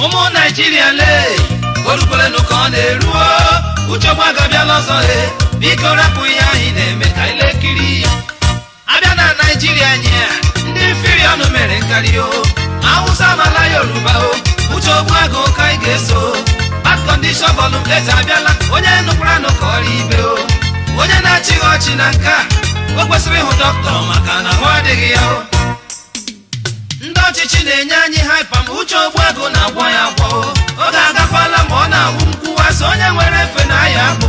Ụmụ Naijiria, lee, orukwelenu ka ọ na-eruo. Uche Ogbuagụ abịala ọzọ. E biko, rapụ ihe anyị na-eme ka anyị lekiri ya. Abịa na Naijiria anyị a, ndị mfiri ọnụ mere nkarị o, ma Awụsa mala Yoruba o. Uche Ogbuagụ ka anyị ga-eso. Bad Condition Volume 8 abịala. Onye nụkwara nụ ka ọrụ ibe o, onye na-achịghị ọchị na nke a, o kwesịrị ịhụ dọkịta maka na ahụ adịghị ya o. Ndị ọchịchị na-enye anyị hyper, ma Uche Ogbuagụ na-agwọ ya agwọ o. Oge agakwala ma ọ na-awụ nkwuwasị onye nwere efe na aya akpụ.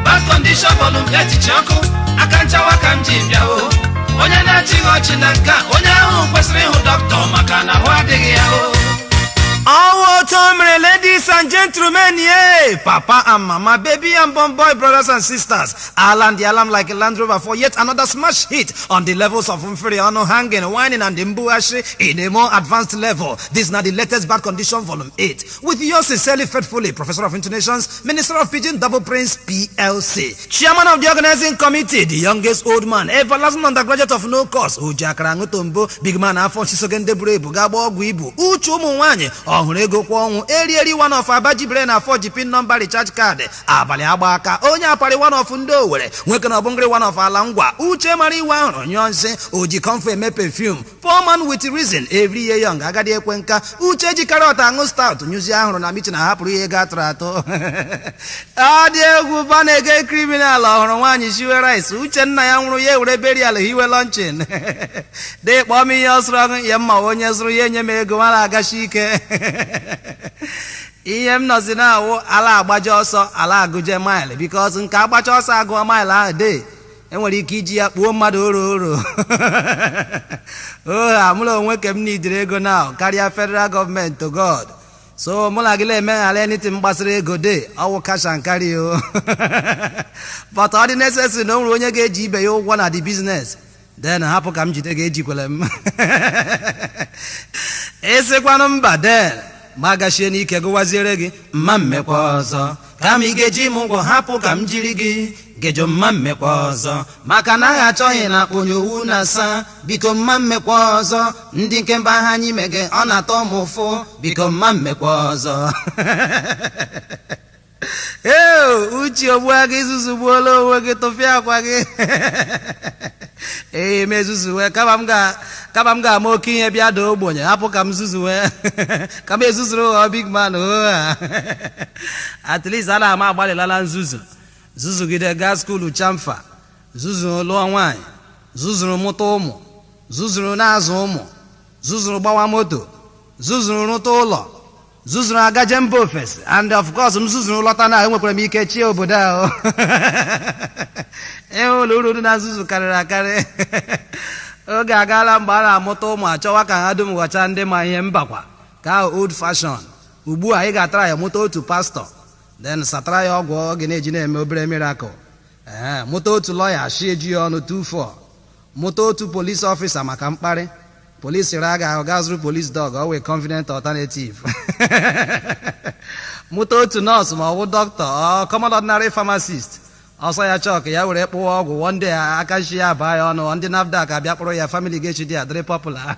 Bad Condition Volume 8 chi ọkụ aka nchawa ka m ji bịa o. Onye na-achịghị ọchị na nke a, onye ahụ kwesịrị ịhụ dọkịta maka na ahụ adịghị ya o. Ọwọ́ tó mere, ladies and gentlemen, yeah, papa and mama, baby and bomb boy, brothers and sisters, Alan the alarm like a Land Rover for yet another smash hit on the levels of Mfiri Ono hanging, whining and Mbuashi in a more advanced level. This is now the latest Bad Condition Volume 8. With yours sincerely, faithfully, Professor of Intonations, Minister of Pigeon, Double Prince, PLC, Chairman of the Organizing Committee, the youngest old man, everlasting undergraduate of no course, Ujakara Ngutombo, Big Man Afọ Chisogende buru ebu ga-agba ọgwụ ibu, uche ụmụ nwaanyị ọhụrụ ego kwa ọnwụ eri eri, one of Abajibere na afọ ji PIN number recharge card abalị agba aka onye aparị, one of ndị Owere nwoke na ọbụngịrị, one of ala ngwa uche mara iwe ahụrụ nyụọ nsị oji comfort eme perfume, poor man with reason, every year young, agadi ekwe nka, uche ji carrot aṅụ stout nyụzi ahụrụ na meeting ahapụrụ ihe ego atụrụ atụ. Ọ dị egwu ba na-ege criminal ọhụrụ nwaanyị shiwe rice. Uche nna ya nwụrụ, ya ewere burial hiwe launching dị. Kpọọ m ihe ọ sụrụ ọṅụ ya mma, onye zụrụ ya enye m ego mara agachi ike. Ihe m nọzi na-awụ ala agbaje ọsọ, ala agụje mile, because nke agbacha ọsọ agụọ mile ahụ de enwere ike iji ya kpuo mmadụ oro oro o. Amụrụ onwe ka m nidiri ego na karịa federal gọọmenti to God. So mụ na gị na-emeghara anything gbasara ego de ọwụ cash and carry o. But ọ dị necessary na o nwere onye ga-eji ibe ya ụgwọ na the business, then hapụ ka m jide gị, ejikwele m ịsịkwanụ mba. Then ma gachie n'ike gụwaziere gị mma mmekwa ọzọ. Kama ị ga-eji m ụgwọ, hapụ ka m jiri gị gejo mma mmekwa ọzọ, maka na agha achọghị na akpụnye owu na asa. Biko, mma mmekwa ọzọ. Ndị nke mba ha anyị mege, ọ na-atọ m ụfụ. Biko, mma mmekwa ọzọ. Ee, Uche Ogbuagụ, izuzu gbuola onwe gị. Tụfịa akwa gị. Ee, m ezuzuwe. Kama m ga-ama oke ihe bịa daa ogbenye, hapụ ka m zuzuwe, ka m ezuzuru ghọọ big man. At least a na-ama agbalịlala nzuzu zuzugide gaa school chamfa, zuzuru lụọ nwaanyị, zuzuru mụta ụmụ, zuzuru na-azụ ụmụ, zuzuru gbawa moto, zuzuru rụta ụlọ, zuzuru agaje mba ofesi, and of course m zuzuru lọta na enwekwara m ike chie obodo ahụ. Ịhụla uru dị na nzuzu karịrị akarị. Oge agaala mgbe a na-amụta ụmụ achọwa ka ha dum ghọcha ndị ma ihe mbakwa ka ahụ old fashion. Ugbu a ị ga-atara ya mụta otu pastọ, then satara ya ọgwụ ọ ga na-eji na-eme obere miracle. Ee, mụta otu lọya shi eji ya ọnụ 24, mụta otu police officer maka mkparị polisi ra aga ahụ gaa zụrụ police dog, ọ wee convenient alternative. Mụta otu nọọsụ ma ọ bụ dọkịta, ọ common ordinary pharmacist, ọsọ ya chọk ya were kpụwa ọgwụ. One day aka nshi ya baa ya ọnụ, ndị NAFDAC abịa kpụrụ ya, family ga-echi dị adịrị popular.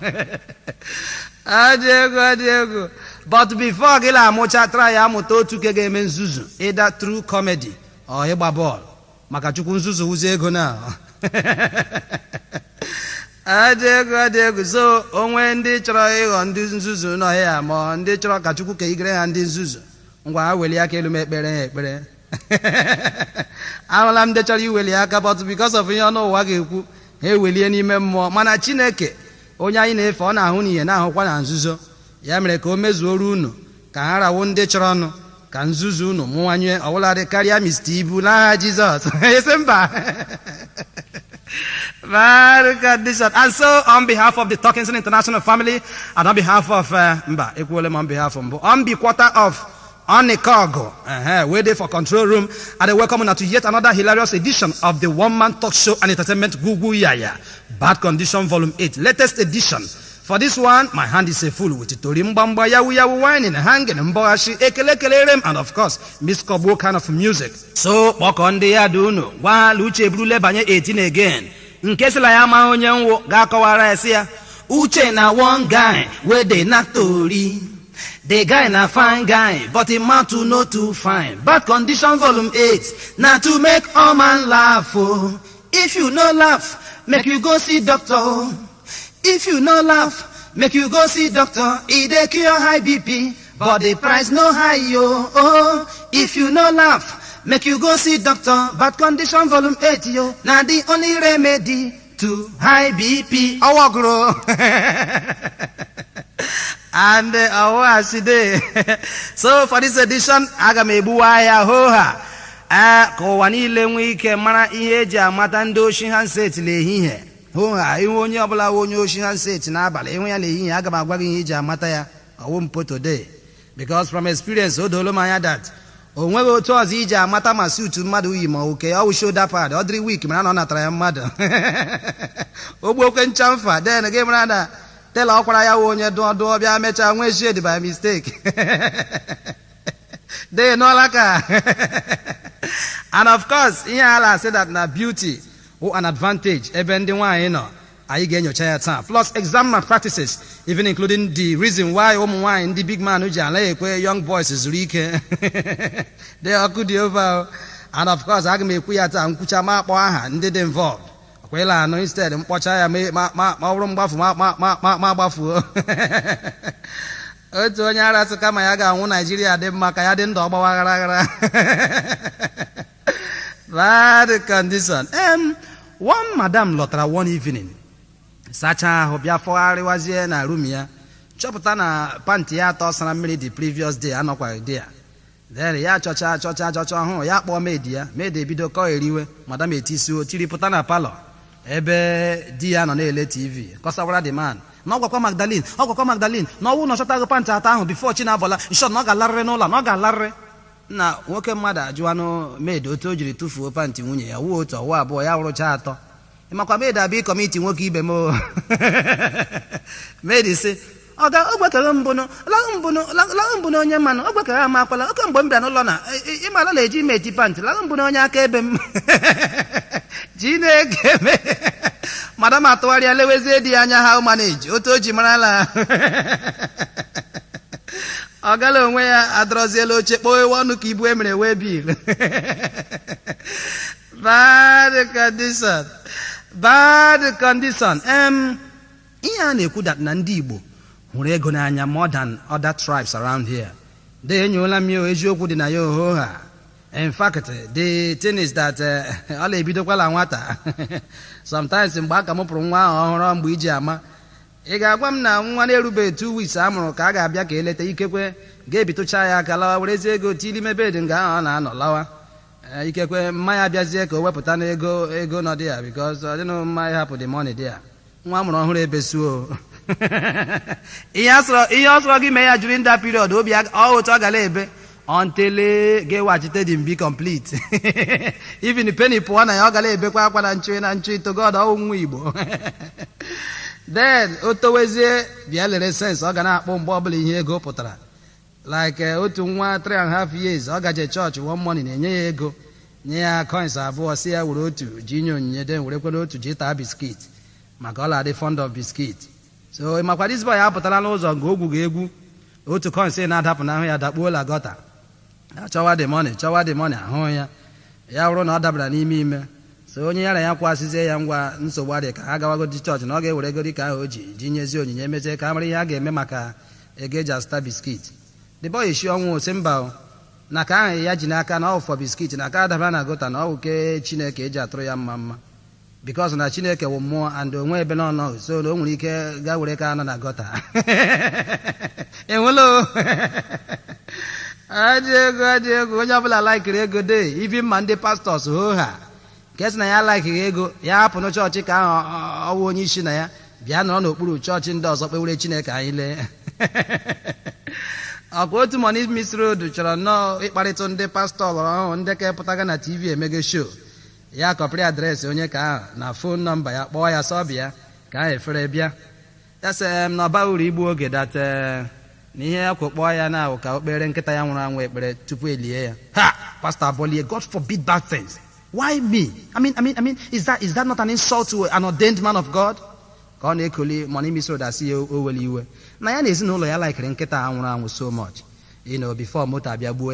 Adị egwu, adị egwu. But before gị na-amụcha, try ya amụta otu ke ga-eme nzuzu, either through comedy or ịgba bọọlụ, maka Chukwu nzuzu wụzi ego na. Adị egwu, adị egwu. So onwe ndị chọrọ ịghọ ndị nzuzu n'ọhịa, ma ndị chọrọ ka Chukwu ka igere ha ndị nzuzu, ngwa, ha welie aka elu m ekpere ha ekpere. Ahụla m ndị chọrọ iweli aka, but because of ihe ọnụ ụwa ga-ekwu, ha ewelie n'ime mmụọ. Mana Chineke onye anyị na-efe, ọ na-ahụ n'ihe na-ahụkwa na nzuzo. Ya mere ka o mezuoro unu ka ha rawo ndị chọrọ ọnụ ka nzuzu unu mụwanye ọbụladị karịa Mr. Ibu n'aha Jizọs. Esi mba. Very condition. And so, on behalf of the Talkinson International family, and on behalf of Mba, equally on behalf of on the quarter of Onikogo, waiting for control room, and I welcome you to yet another hilarious edition of the One Man Talk Show and Entertainment Gugu Yaya, Bad Condition Volume 8, latest edition. For this one, my hand is a full with Tori Mbamba, Yawu Yawu whining, hanging, Mboashi, Ekele Kelerem, and of course, Miss Kobo kind of music. So, kpọkọ ndị ya dị unu, gwa ha Uche eburule banye 18 again. Nke sịla ya amaghị onye nwụ, ga-akọwara ya sị ya, Uche na one guy wey dey knack tori. The guy na fine guy, but him mouth too no too fine. Bad Condition Volume 8, na to make all man laugh. Oh. If you no laugh, make you go see doctor. Oh. If you no laugh, make you go see doctor. E dey cure high BP, but the price no high yo. Oh, if you no laugh, make you go see doctor. Bad Condition Volume 8 yo. Na the only remedy to high BP. Ọwọ́gụrụ. And ọwọ́ aside. So for this edition, aga m egbuwa ya hoo ha. Ee, ka ụwa niile nwee ike mara ihe eji amata ndị oshi handset n'ehihie. Hoo ha, ihu onye ọbụla wụ onye oshi handset n'abalị, ịhụ ya n'ehihie, aga m agwa gị ihe eji amata ya. Ọwụ mpo today. Because from experience, o dolo m anya that o nweghị otu ọzọ iji amata ma suit mmadụ yi ma oke ọ wụ shoulder pad ọ dịrị weak, mara na ọ natara ya mmadụ ogbuokwe ncha mfa. Then gị mara na tailor ọkwara ya wụ onye dụọ dụọ bịa mechaa nwee shade by mistake de nụọla ka. And of course, ihe ala asị that na beauty wụ an advantage ebe ndị nwaanyị nọ, anyị ga-enyocha ya taa, plus exam malpractices, even including the reason why ụmụ nwaanyị ndị big man ji anaghị ekwe young boys zuru ike dị ọkụ dị over. And of course, aga m ekwu ya taa, nkwucha ma akpọ aha ndị dị involved. Ọkwa ịla anụ, instead mkpọcha ya ma ma ma ọ bụrụ mgbafu ma ma ma ma ma gbafuo. Otu onye ara sị kama ya ga-anwụ Naijiria dị mma ka ya dị ndụ ọgbawa aghara aghara. Bad condition. One madam lọtara one evening, sachaa ahụ, bịa fọgharịwazie na room ya, chọpụta na pant ya atọ sara mmiri the previous day anọkwaghị di ya. Then ya chọcha chọcha chọcha ọhụụ ya, kpọọ maid ya. Maid ebido kọọ eriwe. Madam etisuo tiri, pụta na parlour ebe di ya nọ na-ele TV, kọsawara the man na ọgwakwa Magdalene, ọgwakwa Magdalene na ọnwụ na ọchọtaghị pant atọ ahụ before chi na-abọla nshọt, na ọ ga-alarịrị n'ụlọ, na ọ ga-alarịrị. Na nwoke mmadụ ajụanụ maid otu o jiri tụfuo pant nwunye ya, wuo otu, ọwụ abụọ, ya wụrụcha atọ. Ịmakwa maid abịa ịcommit nwoke ibe m o. Maid sị ọ ga o gwekere mbụnụ laghụ mbụnụ laghụ mbụnụ onye mmanụ o gwekere ama akwala oke mgbe m bịara n'ụlọ na ịmara na-eji ime eti pant laghụ mbụnụ onye aka ebe m. Chineke me, madam atụgharịa lewezie di ya anya, how manage otu o ji marala ọ gala onwe ya adọrọziela oche kpọọ ewe ọnụ ka ibu emere wee bil. Bad condition, bad condition. Ihe a na-ekwu that na ndị Igbo hụrụ ego n'anya more than other tribes around here de enyola m ya, eziokwu dị na ya oho ha. In fact, the thing is that ọ na-ebidokwala nwata. Sometimes mgbe aka mụpụrụ nwa ahụ ọhụrụ, mgbe iji ama ị ga-agwa m na nwa na-erubeghị 2 weeks a mụrụ ka a ga-abịa ka eleta, ikekwe ga-ebitụcha ya aka lawa, werezie ego tili ime bed nga ahụ ọ na-anọ lawa. Ikekwe mmanya abịazie ka o wepụta n'ego ego nọ dị ya, because ọ dịnụ mma ịhapụ the money dị ya. Nwa amụrụ ọhụrụ ebesuo ihe ọ sọrọ gị mee ya during that period, obi ọ otu ọ gara ebe until ga-eweghachite the mbi complete. Even penny pụọ na ya, ọ gara ebekwa akwa na nchụ na nchụ to God. Ọwụ nwa Igbo. Then o towezie, bịa lere sense ọ ga na-akpọ mgbe ọbụla ihe ego pụtara. Like otu nwa 3.5 years, ọ gaje chọọchị one morning, na-enye ya ego, nye ya coins abụọ, si ya were otu ji nye onyinye, den werekwana otu ji taa biscuit, maka ọ na-adị fond of biscuit. So makwa this boy apụtala n'ụzọ nke ogwu ga-egwu otu coins na-adapụ n'ahụ ya, dakpuola gutter. Chọwa the money, chọwa the money, ahụ ya, ya bụrụ na ọ dabara n'ime ime. So onye ya na ya kwasịzie ya ngwa, nsogbu adị, ka ha gawagodi chọọchị na ọ ga-ewere ego dịka ahụ o ji ji nyezi onyinye, emezie ka a mara ihe a ga-eme maka ego eji azụta biscuit. The boy eshi ọnwụ si mba, na ka ahụ ya ji n'aka na ọ fọ biscuit na ka adabara na gutter, na ọ wụ ke Chineke eji atụrụ ya mma mma, because na Chineke wụ mmụọ and onwe ebe na ọnọ, so na o nwere ike gaa were ka anọ na gutter. Enwelo adị ego, adị ego. Onye ọbụla likeiri ego de, ibi mma ndị pastors hoo ha nke sị na ya likeghị ego, ya hapụ na chọọchị ka ahụ ọwụ onye isi na ya bịa nọrọ n'okpuru chọọchị ndị ọzọ kpewere Chineke. Anyị lee ọkwa otu Money Miss Road chọrọ nnọọ ịkparịta ndị pastọ ọlọrọ ọhụrụ, ndị ka pụtaga na TV emego show, ya kọpịrị address onye ka ahụ na phone number ya, kpọọ ya sọbịa ka ahụ efere bịa. Ya sị m na ọba uru igbu oge that na ihe ya kwụ kpọọ ya na ahụ ka o kpere nkịta ya nwụrụ anwụ ekpere tupu elie ya. Ha, Pastor abolie, "God forbid bad things. Why me? I mean, I mean, I mean, is that not an insult to an ordained man of God?" Ka ọ na-ekoli Money Miss Road, asị ya o were iwe na ya na ezinụlọ ya laikiri nkịta a nwụrụ anwụ so much before moto abịa gbuo.